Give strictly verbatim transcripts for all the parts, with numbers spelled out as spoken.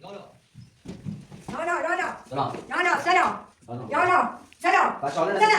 Rana, Rana. Salam. Rana, salam. Salam. Rana, salam. Salam. Salam.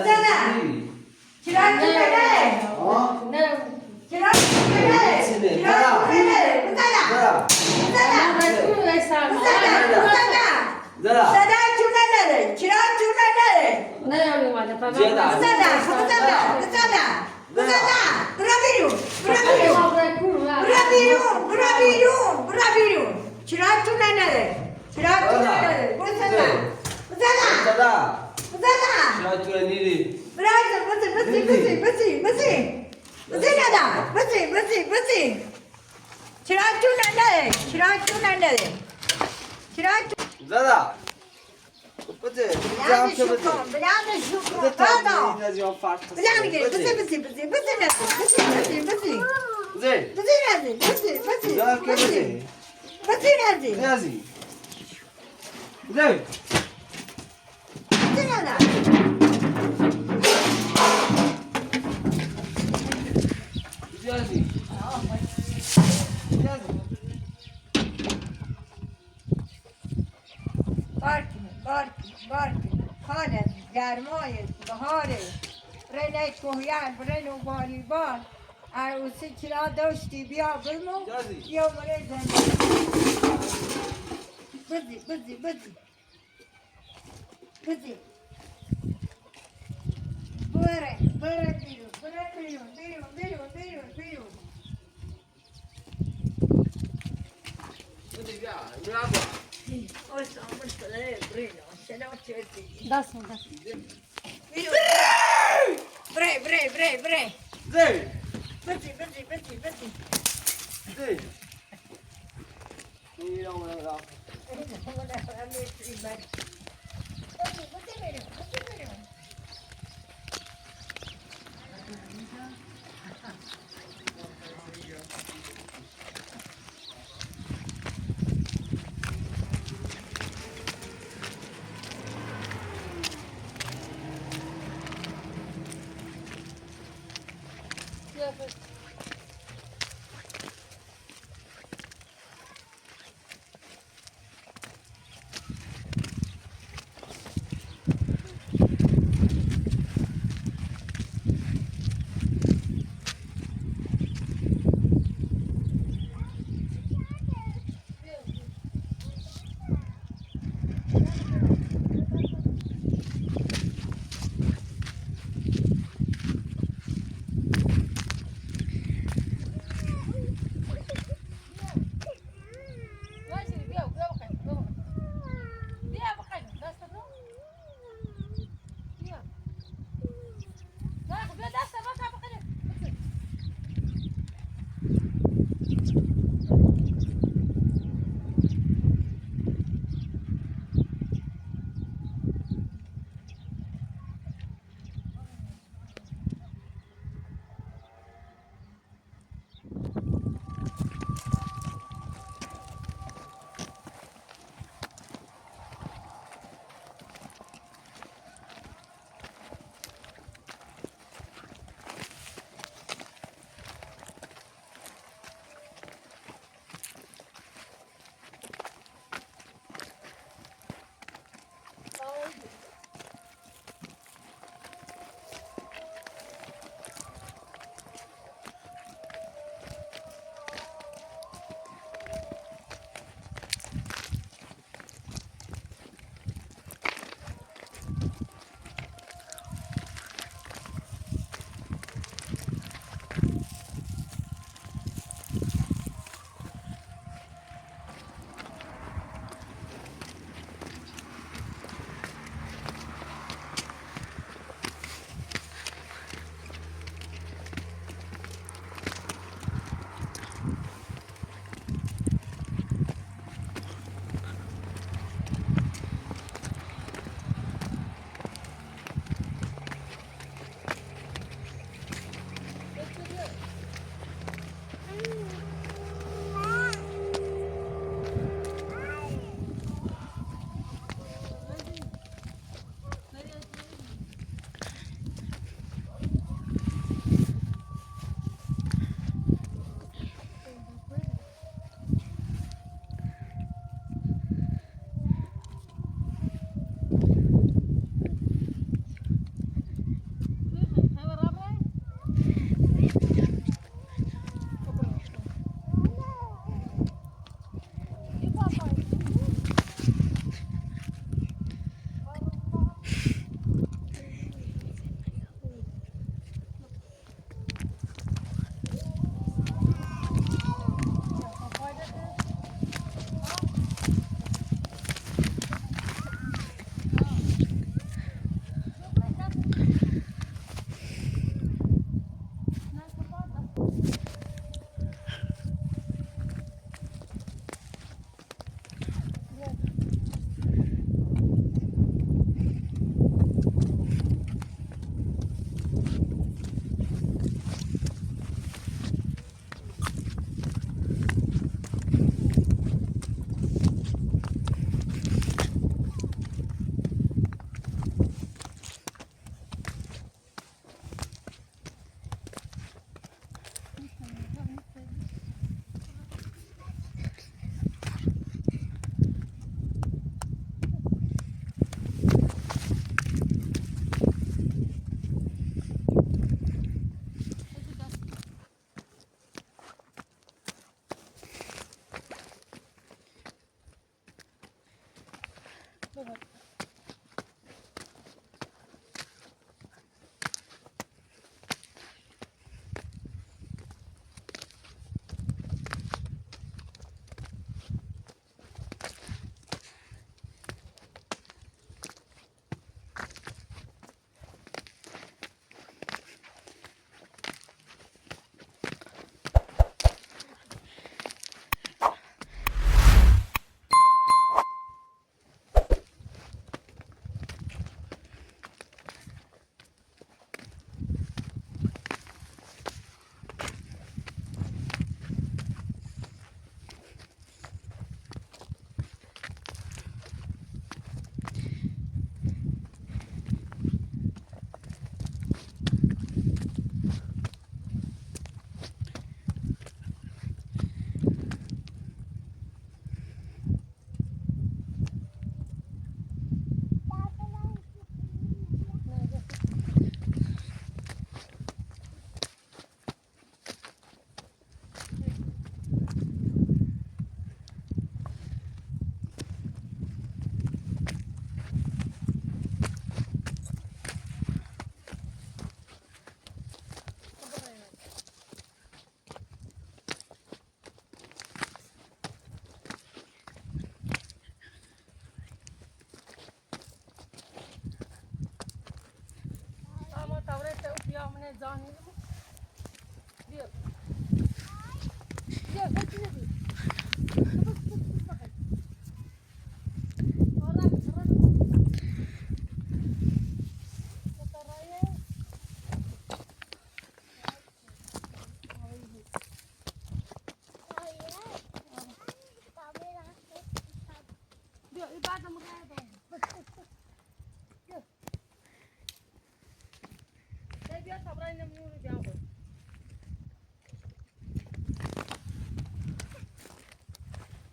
Salam. Zeda. Zeda. Zeda. Brabiru. Brabiru. Brabiru. Brabiru. Ciratu nanare. Ciratu nanare. Zeda. Zeda. Zeda. Ciratu nanare. Brabiru. Basi, basi, basi, basi. Basi nada. Basi, basi, basi. Ciratu nanare. Ciratu nanare. Ciratu. Zeda. Basi, basi, basi, basi, basi, basi, basi, basi, basi. Armoye, bahare. Rene kohiyan, rene bari bar. Ar usi kira dosti biya bimo. Jazi. Yo mre zeme. Bizi, bizi, bizi. Bizi. Bere, bere biru, bere biru, biru, biru, biru, biru. Bre, bre, bre, bre. Bre. Bati, bati, bati, bati. Bre.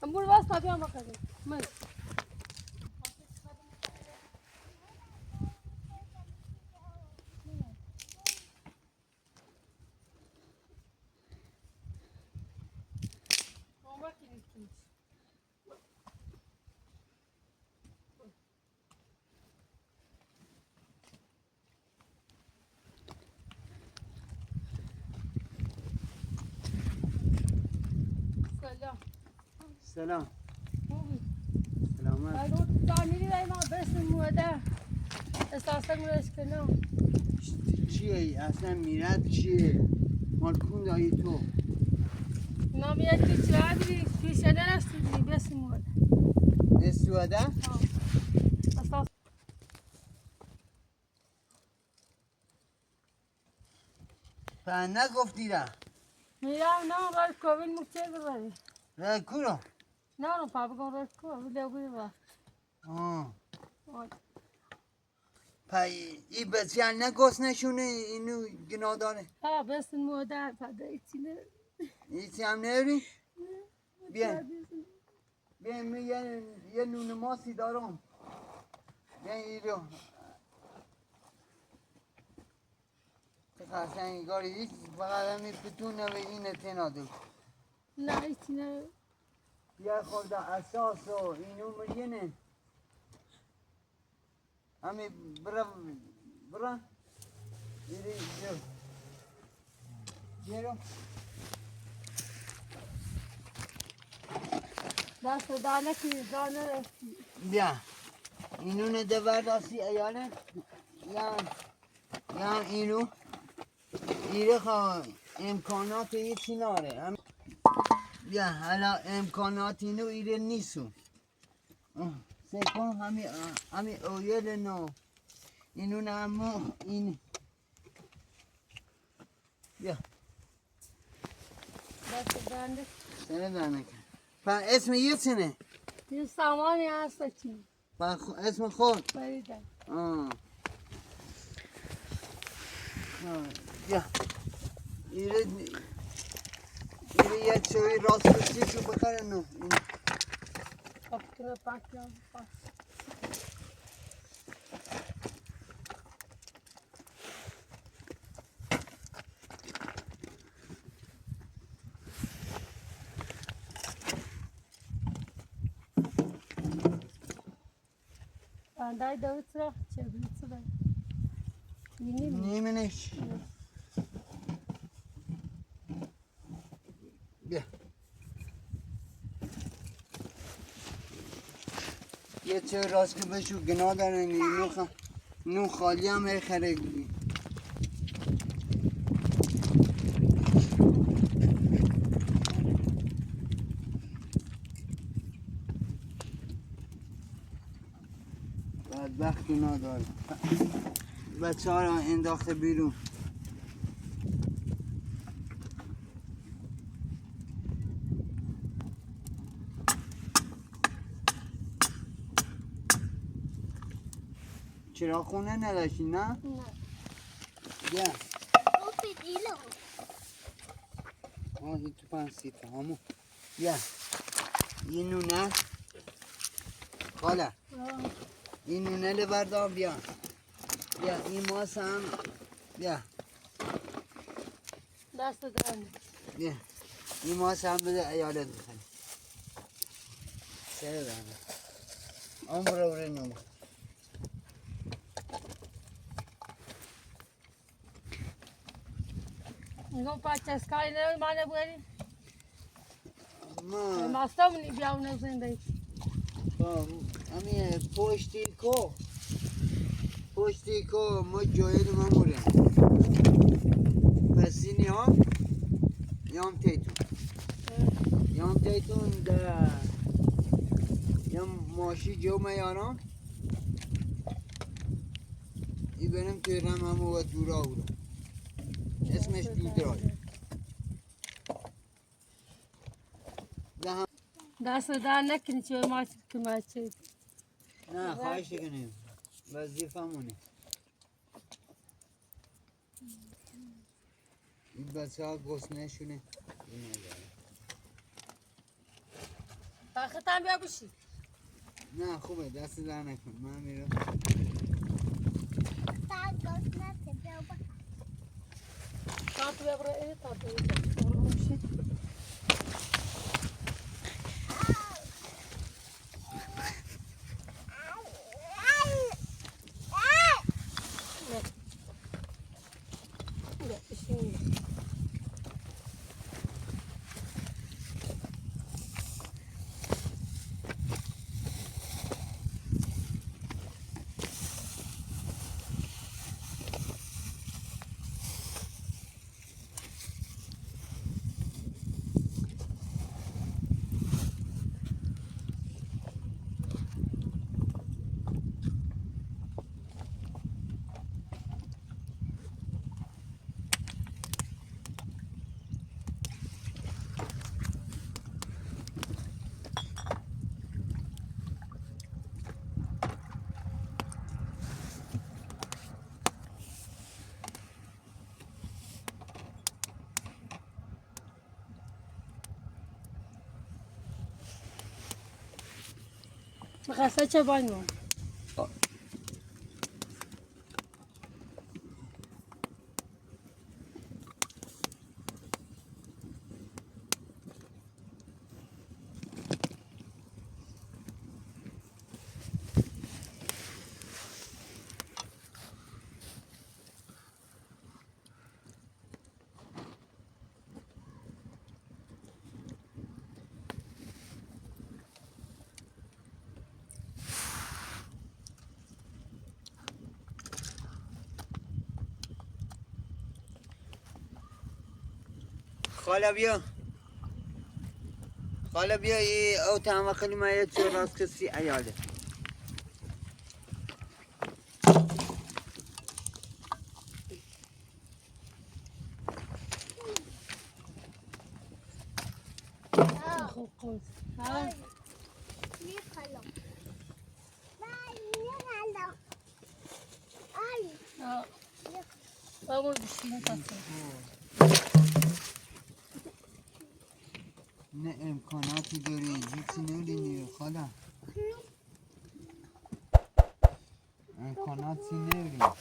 Ambul bas tapi ama kali. Mai. سلام. سلام. خوبی؟ سلامت. آی، رو تو تعمیری رای ما بس موده. اساسا میرش کنم. چیه؟ اصلا میرد چیه؟ مال کون دایی تو؟ نامی تو چرا دری؟ پیش درست بی بس موده. استوده؟ ها. اساس په نگفتی را. می‌رم نه، رای کوین مکچه ببری. رای کورو؟ نه، رو پا بگم رای کو، ویدیو گوی با. آه. آی. په ای بچه نگوس نشونه اینو گناه داره. ها، بس مادر، په ده ایچی نه. ایچی هم نری؟ نه. بیا. بیا، من یه، یه نون ماسی دارم. بیا اینجا. قشنگ گاری هیچ، فقط همین پتو نوه اینه تینا دو. نه، هیچ نه. بیا خورده اساس و اینو مریه نه. امی برا، برا. ایری جو. جیرو. دست دانه کی دانه. بیا. اینو نه دوار دستی ایاله. یا، یا اینو. ایره خو امکانات هیچی ناره. هم، بیا، حالا امکانات اینو ایره نیسو. آه، سکون همی، آه، همی اویل نو. اینو نامو، این. بیا. دست درد نکنه. سر درد نکنه. په اسم یه چنه؟ یه سامانی هست چی؟ په خو-، اسم خود؟ فریده. آه. آه، بیا. ایره، ایره یه چوی راست و چیزو بخره نو. این. خب، تو پاک کن، پاک. آه، دای دوت را، چه بیت را. نیمه. نیمه نش. بیا. یه چه راست که بشو گناه داره، نی-، نو خ-، نو خالی هم هی خره. بدبختی نداره. بچه‌ها را انداخته بیرون. چرا خونه نداشتی، نه؟ نه. بیا. آه، این تو پنج سیفه، همون. بیا. این نونه. خاله. آه. این نونه له بردار بیا. بیا، این ماس هم. بیا. دست درد نکنه. بیا. این ماس هم بده عیالت بخوره. سر درد نکنه. عمر و رنو. نو پاچاس کاری نه مانه بگری. ما ماستم نی بیاو نه زنده. آه، امی پشتی کو. پشتی کو، ما جویل ما موره. Yam teytun. Yam teytun de, yam maşi jome yaran. İ benim töyrem ama ve dura ura. اسمش دودرای. Dast درد نکنه، چای ما چی که ما چی. نه، خواهش کنیم. وظیفه‌مونه. این بچه‌ها گشنه‌شونه. تاخت هم بیا بشی. نه، خوبه، دست درد نکن. من می‌رم. تا گشنه شی، بیا بخور. تا تو بیا برو، ای، تا تو بیا برو، بشی. مخصه چه بانو؟ خاله بیا. خاله بیا، ای او تمام کلمه یه چه راست کسی عیاله. نه امکاناتی داری، هیچی نمی‌دونی، خاله. امکاناتی نمی‌دونی.